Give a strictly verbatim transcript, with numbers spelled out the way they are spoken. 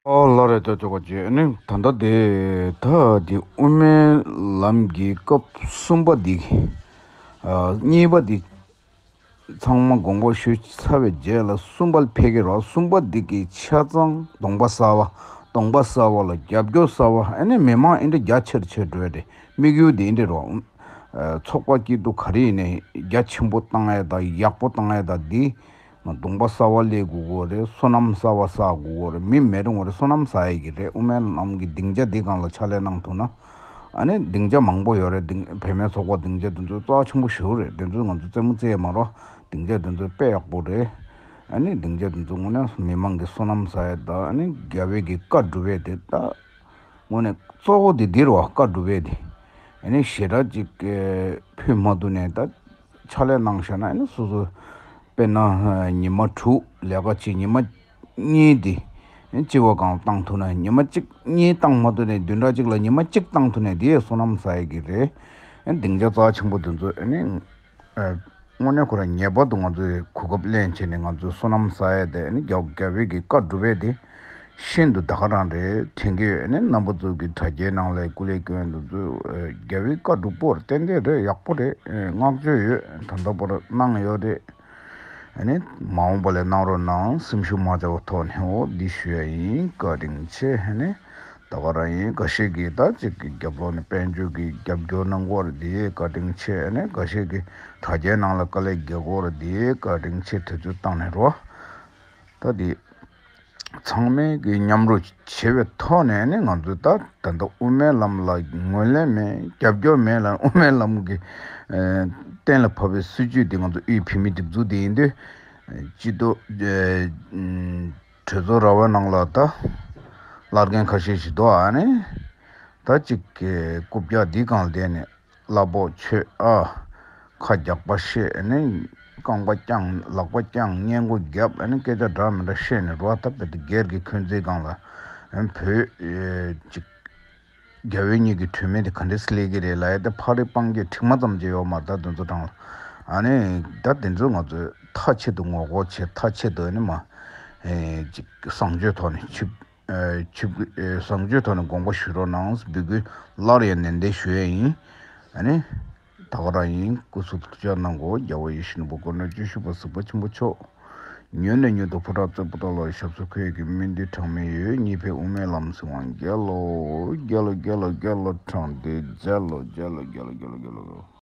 ཨོ་ལོ་རེད། ད་ཅོ་ག་ཅེ་ནི་ད་ལྟ་དེ་ད་དེ་དབུ་མའི་ལམ་གྱི་སྐབས་གསུམ་པ་འདི། ཨ་གཉིས་པ་འདི་ཚང་མ་དགོངས་པ་ཞུས་ཚར་བའི་རྗེས་ལ་གསུམ་པ་ལ་ཕེབས་ཀྱི་རེད། གསུམ་པ་འདི་གི་ཆ་ཚང་གདོང་པ་གསར་པ། གདོང་པ་གསར་པ་ལ་རྒྱབ་སྐྱོར་གསར་པ། ཨ་ནི་མི་མང་ཨེ་འདྲ་རྒྱ་ཆེར་ཆེར་འགྲོ་ཡ་རེད། དམིགས་ཡུལ་དེ་ཨེ་འདྲ་རེད། ཨ་ཚོགས་པ་སྐྱིད་སྡུག་ག་རེ་ཡིན་ནའི་རྒྱ་ཆེན་པོ་བཏང་ཡ་དང་ཡག་པོ་བཏང་ཡ་དང་འདི། ང་གདོང་པ་གསར་པ་སླེབས་དགོས་ཀྱི་རེད། བསོད་ནམས་གསར་པ་བསགས་དགོས་ཀྱི་རེད། མི་མེད་རུང་བ་རེད། བསོད་ནམས་བསགས་ཡས་ཀྱི་རེད། དབུ་མའི་ལམ་གྱི་སྡིངས་ཆ་འདི་སྒང་ལ་ཕྱག་ལས་གནང་ཐུབ་ན། ཨ་ནི་སྡིངས་ཆ་མང་པོ་ཡོད་རེད། སྡིངས་བུད་མེད་ཚོགས་པ་སྡིངས་ཆ་དེ་ཚོ་རྩ་ཆེན་པོ་ཞེ་པོ་རེད། དེ་ཚོ་ང་ཚོ་རྩེད་མོ་རྩེ་ཡས་མ་རེད། སྡིངས་ཆ་དེ་ཚོ་དཔེ་ཡག་པོ་རེད། ཨ་ནི་སྡིངས་ཆ་དེ་ཚོ་དངོས་གནས་མི་མང་གི་བསོད་ནམས་བསགས་ཡས་དང་། ཨ་ནི་རྒྱལ་བའི་གི་བཀའ་སྒྲུབ་ཡས་དེ་ད། དངོས་གནས་གཙོ་བོ་དེ་འདི་རེད་བ། བཀའ་སྒྲུབ་ཡས་དེ། ཨ་ནི་ཞེ་དྲག་ཅིག་ཕུལ་མ་ཐུབ་ནས་ད་ཕྱག་ལས་གནང་བཞག་ན། ཨ་ནི་སོ་སོ་དཔེར་ན་ཉི་མ་དྲུག་ལས་ཀ་བྱེད། ཉི་མ་གཉིས་དེ་ཨ་ནི་སྤྱི་པ་སྒང་བཏང་ཐུབ་ན། ཉི་མ་གཅིག་གཉིས་བཏང་མ་ཐུབ་ནས་བདུན་ཕྲག་གཅིག་ལ་ཉི་མ་གཅིག་བཏང་ཐུབ་ནས་དེ་ཡས་བསོད་ནམས་བསགས་ཡས་ཀྱི་རེད། ཨ་ནི་སྡིངས་ཆ་རྩ་ཆེན་པོ་དེ་ཚོ་ཨ་ནི། ཨ་དངོས་གནས་ཁོ་རང་ངེས་པར་དུ་ང་ཚོས་གོ་སྐབས་ལེན་བྱས་ནས་ང་ཚོས་བསོད་ནམས་བསགས་ཡས་དེ་ཨ་ནི་རྒྱལ་རྒྱལ་བའི་གི་བཀའ་སྒྲུབ་ཡས་དེ་ཤིན་ཏུ་ད་ག་རང་རེད་དྲན་གྱི་ཡོད། ཨ་ནི་རྣམ་པ་ཚོ་གི་དྲ་རྒྱའི་ནང་ལ་སྐུ་ལས་སྐྱོན་དེ་ཚོ་རྒྱལ་བའི་བཀའ་སྒྲུབ་པོ་རེད། ཏན་ཏན་རེད། ཡག་པོ་རེད། བསྔགས་བརྗོད་ཡོད། ད་ལྟ་བར་གནང་ཡོད་རེད། ཨ་ནི་མ་འོངས་པ་ལ་གནང་རོགས་གནང་། སེམས་ཤུགས་མ་ཆག་པའི་ཐོག་ནས་འོ་འདི་ཞུ་ཡ་ཡིན། བཀའ་དྲིན་ཆེ། ཨ་ནི། ད་ག་རང་ཡིན། འགའ་ཤས་ཀྱིས་ད་ཅིག་གི་རྒྱབ་ལོགས་ནས་དཔལ་འབྱོར་གྱི་རྒྱབ་སྐྱོར་གནང་གི་ཡོད་རེད། དེ་བཀའ་དྲིན་ཆེ། ཨ་ནི་འགའ་ཤས་ཀྱིས་དྲ་རྒྱའི་ནང་ལ་དཀའ་ལས་རྒྱག་གི་ཡོད་རེད། དེ་བཀའ་དྲིན་ཆེ། དེ་ཚོའི་སྟེང་ནས་རོ། ད་དེ་ཚང་མས་ཀྱི་མཉམ་རུབ་བྱེད་པའི་ཐོག་ནས་ནི་ང་ཚོས་ད་ད་ལྟ་དབུ་མའི་ལམ་ལ་ངོས་ལེན་མེད། རྒྱབ་སྐྱོར་མེད་ལ། དབུ་མའི་ལམ་གྱི་ཨ་གཏན་ལ་ཕབ་པའི་སྲིད་བྱུས་དེ་ང་ཚོ་དབུས་བོད་མིའི་སྒྲིག་འཛུགས་དེ་ཡིན་དུས། སྤྱི་ཚོགས་ཨ་གྲོས་ཚོགས་ར་བའི་ནང་ལ་ད་བླ་རྒན་ཁ་ཤས་ཤིག་འདུག་ཨ་ནི་ད་ཅིག་གི་རྐུབ་བཀྱག་འདི་སྒང་བསྡད་ནས་གླ་ཕོགས་མཆོད། ཨ་ཁ་རྒྱག་པ་བཤད། ཨ་ནི་རྐང་པ་བརྐྱངས། ལག་པ་བརྐྱངས། སྔས་མགོ་བརྒྱབ། ཨ་ནི་སྐད་ཆ་འདྲ་མི་འདྲ་བཤད་ནས་རོ། ད་བོད་དེ་སྒེར་གྱི་འཁོན་འཛིན་སྒང་ལ་ཨ་ནི་བོད་ཨེ་ཅིག་རྒྱ་བོད་གཉིས་ཀྱི་གྲོས་མོལ་དེ་ག་འདྲས་སེ་སླེབས་ཀྱི་རེད་ལབ་ཡ་དེ་ཕག་རིགས་སྤང་རྒྱས་དྲི་མ་ཙམ་ཅིག་ཡོད་མ་རེད། ད་དེ་ཚོ་གྲངས་ལ་ཨ་ནི་ད་དེ་ཚོ་ང་ཚོས་མཐའ་གཅིག་ཏུ་ངོ་རྒོལ་བྱེད། མཐའ་གཅིག་ཏུ་ཨ་ནི་མ་ཨེ་ཅིག་བཟང་སྤྱོད་ཐོག་ནས་ཆིབས་ཨེ་ཆིབས་ཨེ་བཟང་སྤྱོད་ཐོག་ནས་དགོངས་པ་ཞུ་རོགས་གནང་། འབོད་སྐུལ་སླར་ཡང་ནན་ཏན་ཞུ་ཡས་ཡིན། ཨ་ནི་ད་ག་རང་ཡིན། སྐུ་གཟུགས་ཐུགས་ཅག་གནང་གོ། རྒྱལ་བ་ཡིད་བཞིན་ནོར་བུ་དཀོན་མཆོག་བཅུ་བཞི་པ་གཟིགས་པ་ཆེན་པོ་མཆོག་མྱུར་ནས་མྱུར་དུ་ཕོ་བྲང་རྩེ་པོ་ཏ་ལ་ཞབས་སོར་འཁོད་ཀྱི་སྨོན་འདུན་གྲངས་མེད་ཡོད། གཉིས་ཕན་དབུ་མའི་ལམ་གཟིགས་དབང་རྒྱལ་ལོ། རྒྱལ་ལོ་རྒྱལ་ལོ་རྒྱལ་ལོ། དྲང་བདེན་རྒྱལ་ལོ། རྒྱལ་ལོ་རྒྱལ་ལོ་རྒྱལ་ལོ་རྒྱལ་ལོ།